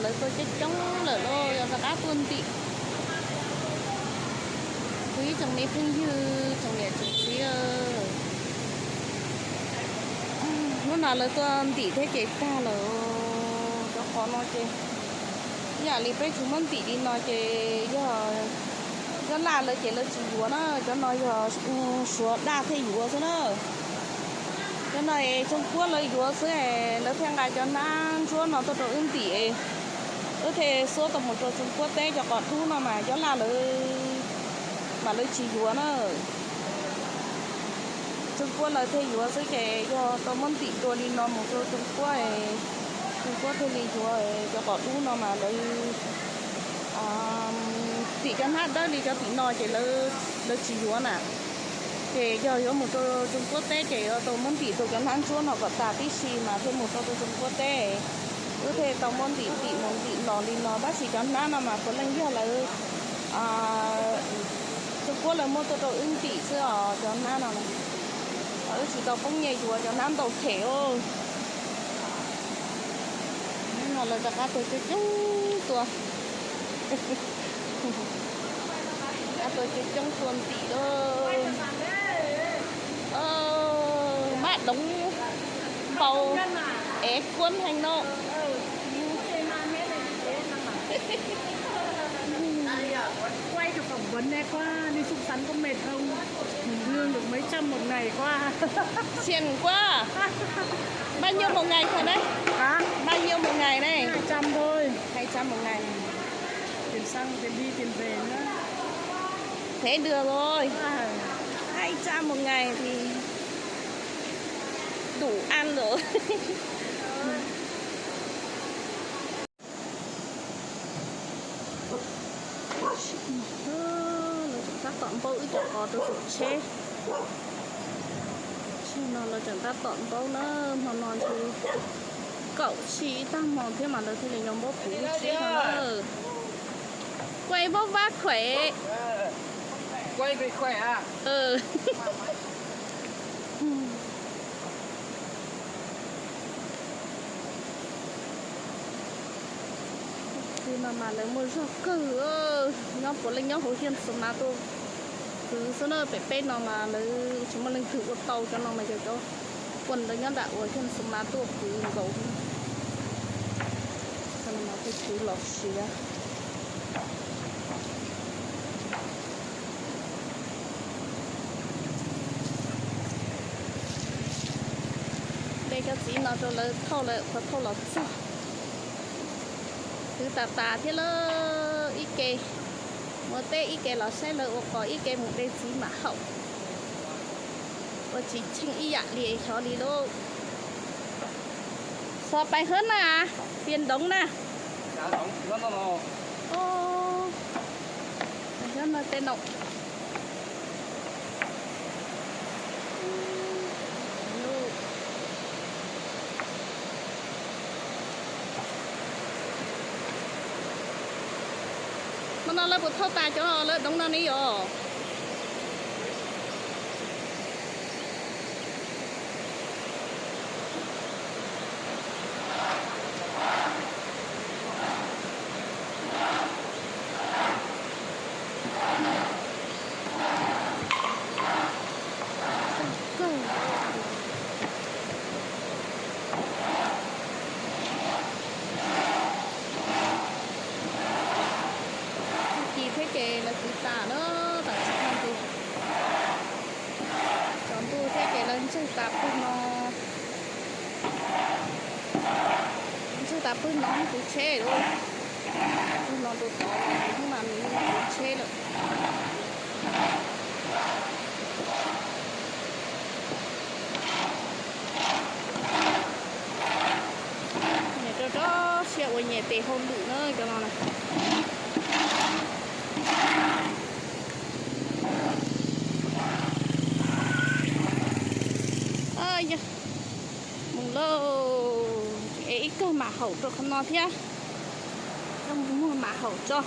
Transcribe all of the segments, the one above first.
Lawv tuaj coob coob lawm lauj, yog rov qab tuaj ntim. Kuv ib tsoom me phooj ywg, tsoom niam tsoom txiv, hnub no lawv tuaj ntim thiab ces tag lawm. Cov qos no ces ib yam li peb tsis muab ntim li no ces yog, cov laj lawv ces lawv tsis yuav na, cov no yog Suav daj thiaj yuav xwb na. Cov no es Tsoob Puab lawv yuav xwb, lawv thiaj nqa cov hnab ntsuab no tuaj rau wb ntim. Wb thiaj xuab tau mus rau Tsoob Puab teb, cov qos dub no mas cov laj lawv mas lawv tsis yuav na. Tsoob Puab lawv thiaj yuav xwb ces yog tau muab ntim dua li no mus rau Tsoob Puab, Tsoob Puab thiaj li yuav. Cov qos dub no mas lawv, tim cov hnab dawb li cov tim no ces lawv tsis yuav na. Ces yog yuav mus rau Tsoob Puab teb ces yuav tau muab ntim rau cov hnab ntsuab no kom tas tib si mas thiaj mus tau rau Tsoob Puab teb. Wb thiaj tau muab ntim ntim mus ntim los li no, tab sis cov hnab no mas puav leej yog lawv, Tsoob Puab lawv muab tuaj rau wb ntim xwb os, cov hnab no. Wb tsis tau poob nyiaj yuav, cov hnab ntau them os. Hnub no lawv rov qab tuaj coob coob tuaj, rov qab tuaj coob coob tuaj ntim lauj. Mab doov npau, ev kuab heev no. Quay được phỏng vấn này qua, đi sung sắn có mệt không? Lương được mấy trăm một ngày qua. Xiên quá. Bao nhiêu một ngày thầy đấy? Hả? Bao nhiêu một ngày đấy? Hai trăm thôi. Hai trăm một ngày. Tiền xăng, tiền đi, tiền về nữa. Thế được rồi. À. Hai trăm một ngày thì đủ ăn rồi. Lawv tseem tab tom npaub wb cov qos rau saum tsheb. Tsheb no lawv tseem tab tom npaub na, hmo no ntshe kaum tsib ib tag hmo thiab mas lawv thiaj li yuav npaub kuv lub tsheb no na. Quay bốc vác khỏe. Quay về khỏe à? Kwv no mas lawv muaj zog kawg, nyob puav leej nyob hauv Hiaj Xu Mas tuaj kwv xwb na. Pem peb no mas lawv tsis muaj leej twg ua tau, cov no mas yog cov pua ntawd nyob nram uas Hiaj Xu Mas tuaj kwv nkaus. Cov no mas tuaj kwv los siav. De cov txiv no rau lawv thauj, lawv qhuav thauj los txog. Kwv tas tas thiab lawm, ib ke mus teb ib ke los saib lawv ua qos, ib ke mus de txiv mam haum. Ua tsis tsheej ib yam li xyov li lauj. Xov pais hwb na, pias ntoov na. Hwb no tej no. Hmo no lawv puas thauj tas cov lawv doov no ne yom? Tag kis thiab ces lawv kwv tas na, tam sim no ces tsaus ntuj thiab ces lawv ntswg tas pawg no. Ntswg tas pawg no kwv tsheb lawm. Pawg no rau tod, hnub no nws kwv tsheb lawm. Nyias rau rau siab ua nyias tes hauj lwm na cov no na. Mus lauj, es ib kawg mam haum rau qhov no thiab. Coj mus muag mam haum tso.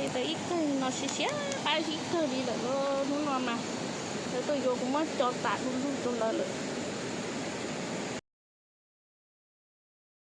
Es tau ib kawg no siav siav qab zib kawg li lawm lauj. Hnub no mas lawv tuaj yuav kuv muab co tas du lug rau lawv lawm.